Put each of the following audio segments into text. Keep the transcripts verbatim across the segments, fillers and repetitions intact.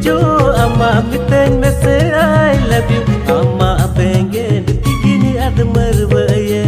ᱡᱚ ᱟᱢᱟᱜ ᱢᱤᱛᱟᱹᱧ ᱢᱮᱥᱮ I love you, ᱟᱢᱟᱜ ᱵᱮᱸᱜᱮᱫ ᱛᱤᱜᱤᱱᱤ ᱟᱫ ᱢᱟᱹᱨᱣᱟᱹᱭᱮ᱾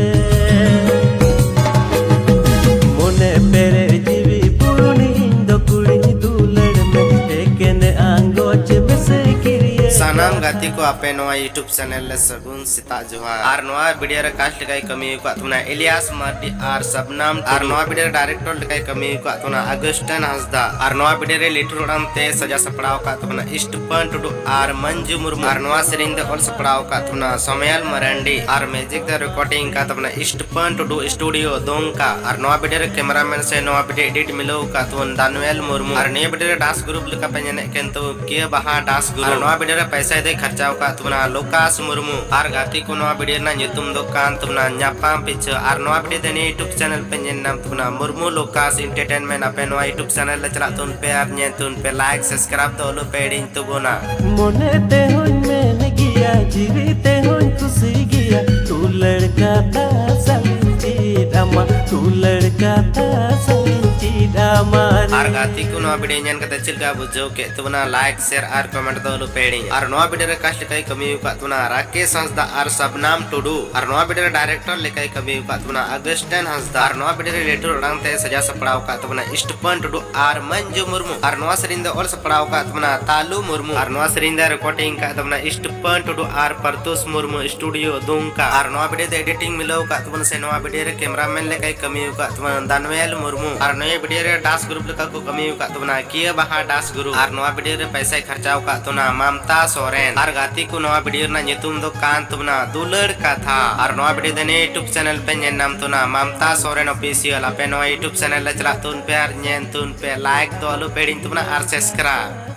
ᱢᱚᱱᱮ ᱯᱮᱨᱮᱡ ᱡᱤᱣᱤ ᱯᱩᱨᱩᱱᱤ ᱤᱧ ᱫᱚ ᱠᱩᱲᱤᱧ ᱫᱩᱞᱟᱹᱲ ᱢᱮ, ᱮᱠᱮᱱ ᱟᱸᱜᱚᱪ ᱢᱮᱥᱮ ᱠᱤᱨᱤᱭᱟᱹ᱾ ᱥᱟᱱᱟᱢ ᱜᱟᱛᱮ ᱠᱚ ᱟᱯᱮ ᱱᱚᱣᱟ YouTube channel ᱞᱮ ᱥᱟᱹᱜᱩᱱ ᱥᱮᱛᱟᱜ ᱡᱚᱦᱟᱨ᱾ ᱟᱨ ᱱᱚᱣᱟ video ᱨᱮ cast ᱞᱮᱠᱟᱭ ᱠᱟᱹᱢᱤ ᱟᱠᱟᱫ ᱛᱟᱵᱚᱱᱟ ᱮᱞᱤᱭᱟᱥ ᱢᱟᱨᱰᱤ ᱟᱨ ᱥᱟᱵᱱᱟᱢ ᱟᱨ ᱴᱩᱰᱩ᱾ ᱱᱚᱣᱟ video ᱨᱮ director ᱞᱮᱠᱟᱭ ᱠᱟᱹᱢᱤ ᱟᱠᱟᱫ ᱛᱟᱵᱚᱱᱟ ᱟᱜᱩᱥᱴᱤᱱ ᱦᱟᱸᱥᱫᱟ᱾ ᱟᱨ ᱱᱚᱣᱟ video ᱨᱮ ᱞᱤᱴᱷᱩᱨ ᱟᱲᱟᱝ ᱛᱮ ᱥᱟᱡᱟᱣ ᱥᱟᱯᱲᱟᱣ ᱟᱠᱟᱫ ᱛᱟᱵᱚᱱᱟ ᱤᱥᱴᱯᱟᱱ ᱴᱩᱰᱩ ᱟᱨ ᱢᱟᱱᱡᱩ ᱢᱩᱨᱢᱩ᱾ ᱟᱨ ᱱᱚᱣᱟ ᱥᱮᱨᱮᱧ ᱫᱚ ᱚᱞ ᱥᱟᱯᱲᱟᱣ ᱟᱠᱟᱫ ᱛᱟᱵᱚᱱᱟ ᱥᱚᱢᱭᱟᱞ ᱢᱟᱨᱟᱱᱰᱤ ᱟᱨ music ᱫᱚ recording ᱟᱠᱟᱫ ᱛᱟᱵᱚᱱᱟ ᱤᱥᱴᱯᱟᱱ ᱴᱩᱰᱩ studio ᱫᱩᱢᱠᱟ᱾ ᱟᱨ ᱱᱚᱣᱟ video ᱨᱮ cameraman ᱥᱮ ᱱᱚᱣᱟ video edit ᱢᱤᱞᱟᱹᱣ ᱟᱠᱟᱫ ᱛᱟᱵᱚᱱ ᱫᱟᱱᱩᱭᱮᱞ ᱢᱩᱨᱢᱩ᱾ ᱟᱨ ᱱᱤᱭᱟᱹ video ᱨᱮ dance group ᱞᱮᱠᱟ ᱯᱮ ᱧᱮᱞᱮᱫ ᱠᱟᱱ ᱛᱟᱵᱚᱱ ᱠᱤᱭᱟᱹ ᱵᱟᱦᱟ dance group᱾ ᱟᱨ ᱱᱚᱣᱟ video ᱨᱮ ᱯᱟᱭᱥᱟ ᱫᱚᱭ ᱠᱷᱚᱨᱪᱟᱣ ᱟᱠᱟᱫ ᱛᱟᱵᱚᱱᱟ ᱞᱩᱠᱟᱥ ᱢᱩᱨᱢᱩ᱾ ᱟᱨ ᱜᱟᱛᱮ ᱠᱚ, ᱱᱚᱣᱟ video ᱨᱮᱱᱟᱜ ᱧᱩᱛᱩᱢ ᱫᱚ ᱠᱟᱱ ᱛᱟᱵᱚᱱᱟ ᱧᱟᱯᱟᱢ ᱯᱤᱪᱷᱟᱹ᱾ ᱟᱨ ᱱᱚᱣᱟ video ᱫᱚ ᱱᱤᱭᱟᱹ YouTube channel ᱯᱮ ᱧᱮᱞ ᱧᱟᱢ ᱛᱟᱵᱚᱱᱟ ᱢᱩᱨᱢᱩ ᱞᱩᱠᱟᱥ entertainment᱾ ᱟᱯᱮ ᱱᱚᱣᱟ YouTube channel ᱞᱮ ᱪᱟᱞᱟᱜ ᱛᱟᱵᱚᱱ ᱯᱮ ᱟᱨ ᱧᱮᱞ ᱛᱟᱵᱚᱱ ᱯᱮ, like subscribe ᱫᱚ ᱟᱞᱚ ᱯᱮ ᱦᱤᱲᱤᱧ ᱛᱟᱵᱚᱱᱟ᱾ ᱢᱚᱱᱮ ᱛᱮᱦᱚᱸᱧ ᱢᱮᱱ ᱜᱮᱭᱟ, ᱡᱤᱣᱤ ᱛᱮᱦᱚᱸᱧ ᱠᱩᱥᱤ ᱜᱮᱭᱟ, ᱫᱩᱞᱟᱹᱲ ᱠᱟᱛᱷᱟ ᱥᱟᱞᱤᱧ ᱪᱮᱫ ᱟᱢᱟ, ᱫᱩᱞᱟᱹᱲ ᱠᱟᱛᱷᱟ ᱥᱟᱞᱤᱧ ᱪᱮᱫ ᱟᱢᱟ᱾ ᱟᱨ ᱜᱟᱛᱮ ᱠᱚ, ᱱᱚᱣᱟ video ᱧᱮᱞ ᱠᱟᱛᱮ ᱪᱮᱫ ᱞᱮᱠᱟ ᱵᱩᱡᱷᱟᱹᱣ ᱠᱮᱫ ᱛᱟᱵᱚᱱᱟ, like, share ᱟᱨ comment ᱫᱚ ᱟᱞᱚ ᱯᱮ ᱦᱤᱲᱤᱧᱟ᱾ ᱟᱨ ᱱᱚᱣᱟ video ᱨᱮ cast ᱞᱮᱠᱟᱭ ᱠᱟᱹᱢᱤ ᱟᱠᱟᱫ ᱛᱟᱵᱚᱱᱟ ᱨᱟᱠᱮᱥ ᱦᱟᱸᱥᱫᱟ ᱟᱨ ᱥᱟᱵᱱᱟᱢ ᱴᱩᱰᱩ᱾ ᱟᱨ ᱱᱚᱣᱟ video ᱨᱮ director ᱞᱮᱠᱟᱭ ᱠᱟᱹᱢᱤ ᱟᱠᱟᱫ ᱛᱟᱵᱚᱱᱟ ᱟᱜᱩᱥᱴᱤᱱ ᱦᱟᱸᱥᱫᱟ᱾ ᱟᱨ ᱱᱚᱣᱟ video ᱨᱮ ᱞᱤᱴᱷᱩᱨ ᱟᱲᱟᱝ ᱛᱮ ᱥᱟᱡᱟᱣ ᱥᱟᱯᱲᱟᱣ ᱟᱠᱟᱫ ᱛᱟᱵᱚᱱᱟ ᱤᱥᱴᱯᱟᱱ ᱴᱩᱰᱩ ᱟᱨ ᱢᱟᱱᱡᱩ ᱢᱩᱨᱢᱩ᱾ ᱟᱨ ᱱᱚᱣᱟ ᱥᱮᱨᱮᱧ ᱫᱚ ᱚᱞ ᱥᱟᱯᱲᱟᱣ ᱟᱠᱟᱫ ᱛᱟᱵᱚᱱᱟ ᱛᱟᱞᱩ ᱢᱩᱨᱢᱩ᱾ ᱟᱨ ᱱᱚᱣᱟ ᱥᱮᱨᱮᱧ ᱫᱚ recording ᱟᱠᱟᱫ ᱛᱟᱵᱚᱱᱟ ᱤᱥᱴᱯᱟᱱ ᱴᱩᱰᱩ ᱟᱨ ᱯᱟᱨᱛᱩᱥ ᱢᱩᱨᱢᱩ studio ᱫᱩᱢᱠᱟ᱾ ᱟᱨ ᱱᱚᱣᱟ video ᱫᱚ editing ᱢᱤᱞᱟᱹᱣ ᱟᱠᱟᱫ ᱛᱟᱵᱚᱱᱟ ᱥᱮ ᱱᱚᱣᱟ video ᱨᱮ cameraman ᱞᱮᱠᱟᱭ ᱠᱟᱹᱢᱤ ᱟᱠᱟᱫ ᱛᱟᱵᱚᱱᱟ ᱫᱟᱱᱩᱭᱮᱞ ᱢᱩᱨᱢᱩ᱾ ᱟᱨ ᱱᱚᱣᱟ video ᱨᱮ dance group ᱞᱮᱠᱟ ᱠᱚ ᱠᱟᱹᱢᱤ ᱟᱠᱟᱫ ᱛᱟᱵᱚᱱᱟ ᱠᱤᱭᱟᱹ ᱵᱟᱦᱟ dance group᱾ ᱟᱨ ᱱᱚᱣᱟ video ᱨᱮ ᱯᱟᱭᱥᱟᱭ ᱠᱷᱚᱨᱪᱟᱣ ᱟᱠᱟᱫ ᱛᱟᱵᱚᱱᱟ ᱢᱟᱢᱛᱟ ᱥᱚᱨᱮᱱ᱾ ᱟᱨ ᱜᱟᱛᱮ ᱠᱚ, ᱱᱚᱣᱟ video ᱨᱮᱱᱟᱜ ᱧᱩᱛᱩᱢ ᱫᱚ ᱠᱟᱱ ᱛᱟᱵᱚᱱᱟ ᱫᱩᱞᱟᱹᱲ ᱠᱟᱛᱷᱟ᱾ ᱟᱨ ᱱᱚᱣᱟ video ᱫᱚ ᱱᱤᱭᱟᱹ YouTube channel ᱯᱮ ᱧᱮᱞ ᱧᱟᱢ ᱛᱟᱵᱚᱱᱟ ᱢᱟᱢᱛᱟ ᱥᱚᱨᱮᱱ official᱾ ᱟᱯᱮ ᱱᱚᱣᱟ YouTube channel ᱞᱮ ᱪᱟᱞᱟᱜ ᱛᱟᱵᱚᱱ ᱯᱮ ᱟᱨ ᱧᱮᱞ ᱛᱟᱵᱚᱱ ᱯᱮ, like ᱫᱚ ᱟᱞᱚ ᱯᱮ ᱦᱤᱲᱤᱧ ᱛᱟᱵᱚᱱᱟ ᱟᱨ subscribe᱾